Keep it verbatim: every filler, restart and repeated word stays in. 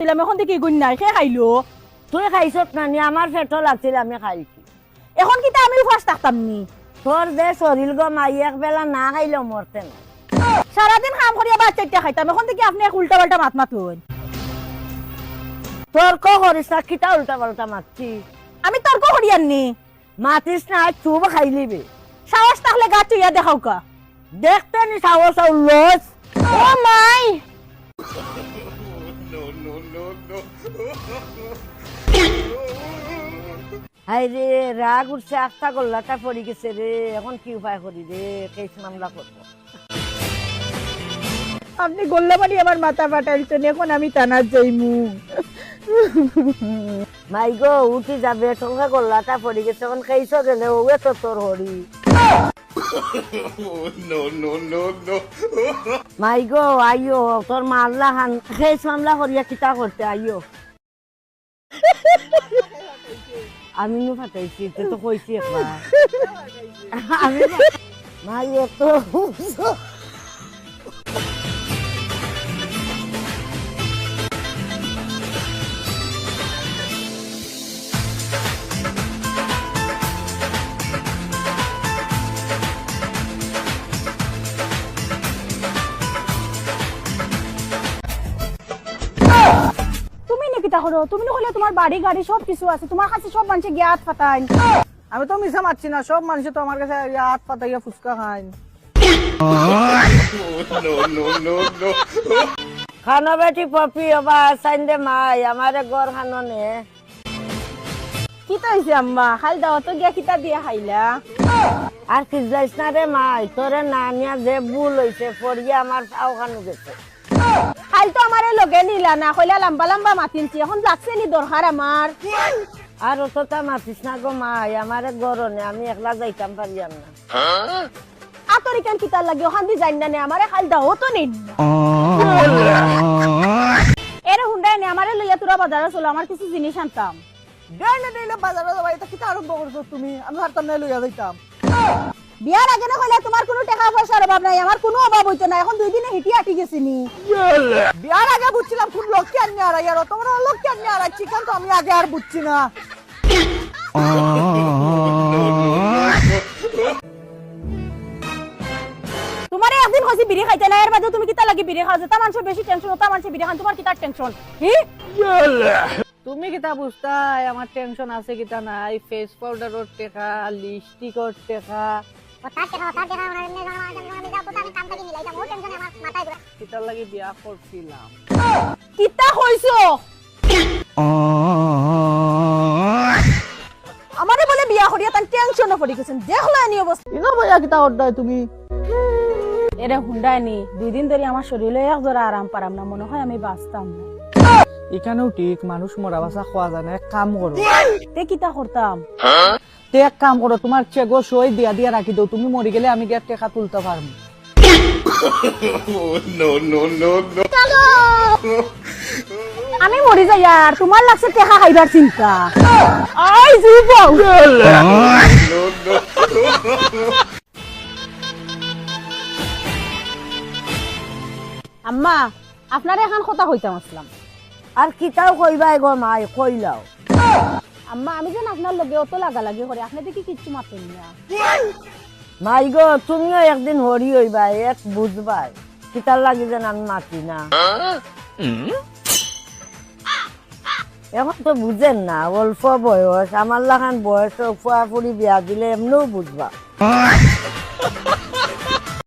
দিলাম, এখন দেখি গুণ নাই, কে খাইলো? তুই খাইছত না নি, আমার পেটো লাগছিল, আমি খাইছি। এখন কিতা আমি উপাস থাকতাম নি? তোর যে শরীর গো মাই, এক বেলা না খাইলেও মরতে না। সারাদিন কাম করিয়া ভাত চাইরটা খাইতাম, এখন দেখি আপনে এক উল্টা পাল্টা মাত মাতইন। তর্ক করিস না, কিতা উল্টা পাল্টা মাতছি? আমি তর্ক করিয়ার নি। মাতিস না, আইজ চুব খাইলিবে। সাহস থাকলে গাছ চুইয়া দেখাউক্কা। দেখতে নি সাহস আর লজ। ও মাই! হায় রে, রাগ উঠছে, আস্তা গল্লাটা পড়ি গেছে রে। এখন কি উপায় করি রে? কেস মামলা করব। আপনে গল্লা মারি আমার মাথা ফাটাইলছেন, এখন আমি থানাত যাইমু। মাই গো, উঠি যাবে, ঠোঙা গল্লাটা পড়ি গেছে, এখন কেসও গেলে ওয়ে তো তোর হরি। মাই গো, আইও, তোর মারলা খান, কেস মামলা করিয়া কিতা করতে আইও। আমি নু ফাটাইছি, তে তো কইছি একবার। আমি ফা-, মাই, এত তুমি নি কিতা করো? তুমি না কইলে তুমার বাড়ি গাড়ি সব কিছু আছে, তুমার কাছে সব মানষে গিয়া আত পাতাইন। আমি তো মিছা মাতছি না, সব মানষে তো আমার কাছে আইয়া আত পাতাইয়া ফুচকা খাইন। খানো বেটি পপি, ওবা সাইন দে মাই, আমারে গর খানো নে। কিতা অইছে আম্মা? খাইল দাওয়াতো গিয়া কিতা দিয়া খাইলা? আর খিজলাইস না রে মাই, তোরে না নিয়া যে ভুল অইছে, পড়িয়া আমার পাও খানো গেছে। খাইল তো আমারে লগে নিলা না, কইলা লাম্বা লাম্বা মাতিলছি, এখন লাগছে নি দরকার আমার? আর অতটা মাতিস না গো মাই, আমারে গরনে আমি একলা যাইতাম পারিয়ার না। আতর ইখান কিতার লাগি? অখান দি যাইন না নে, আমারে খাইল দাওয়াতো নিন না। এরে হুন্ডায় নে, আমারে লইয়া তোরা বাজারো চলো, আমার কিছু জিনিস আনতাম। ডেইলে ডেইলে বাজারো যাবা, ইতা কিতা আরম্ভ করছো তুমি? আমি পারতাম না লইয়া যাইতাম। বিয়ার আগে না কইলা তুমার কুনু টেকা পয়সার অভাব নাই, আমার কুনু অভাব অইতো না, এখন দুই দিনে হিটি আটি গেছি নি। বিয়ার আগে বুঝছিলাম কুন লক্ষ্মী আনিয়া হারাই, আর অত বড় অলক্ষ্মী আনিয়া হারাইছি, ইখান তো আমি আগে আর বুঝছি না। তুমারে একদিন কইছি বিড়ি খাইতে না, এর বাদে তুমি কিতা লাগি বিড়ি খাও? যেতা মানষর বেশি টেনশন, অতা মানষে বিড়ি খান, তুমার কিতার টেনশন? হি? তুমি কিতা বুঝতায় আমার টেনশন আছে কিতা নাই? ফেস পাউডারর টেকা, লিপস্টিকর টেকা। ও তার টেকা, ও তার টেকা, ওনার এমনি আমার, আমি যাও তো, আমি কাম থাকি মিলাই যাবো, ও টেনশনে আমার মাথায় ঘুরে। কিতার লাগি বিয়া করছিলাম? কিতা কইছো? আমারে বলে বিয়া করিয়া তান টেনশনো পড়ি গেছেন, দেখলায়নি অবস্থা। ইনো বইয়া কিতা কররায় তুমি? এরে হুন্ডায় নি, দুই দিন ধরি আমার শরীলো এক জোড়া আরাম পারাম না, মনো কয় আমি বাঁচতাম না। ইখানও ঠিক, মানুষ মরা বাঁচা কওয়া যায় না, এক কাম করো। তে কিতা করতাম? তে এক কাম করো, তুমার চেকো সই দিয়া দিয়া রাখি দেও, তুমি মরি গেলে আমি গিয়া টেকা তুলতাম পারমু। আমি মরি যাইয়ার, তুমার লাগছে টেকা খাইবার চিন্তা। আই জীবন। আম্মা, আপনারে এখান কথা কইতাম আসলাম। আর কিতাও কইবায় গো মাই, কইলাও। আম্মা, আমি যেন আপনার লগে অত লাগালাগি করি, আপনে দেখি কিচ্ছু মাতইন না। মাই গো, তুমিও একদিন হরি অইবায়, এক বুঝবায়। কিতার লাগি যেন আমি মাতি না। এখন তো বুঝের না, অল্প বয়স, আমার লাখান বয়স, ফুয়া ফুড়ি বিয়া দিলে এমনেও বুঝবা।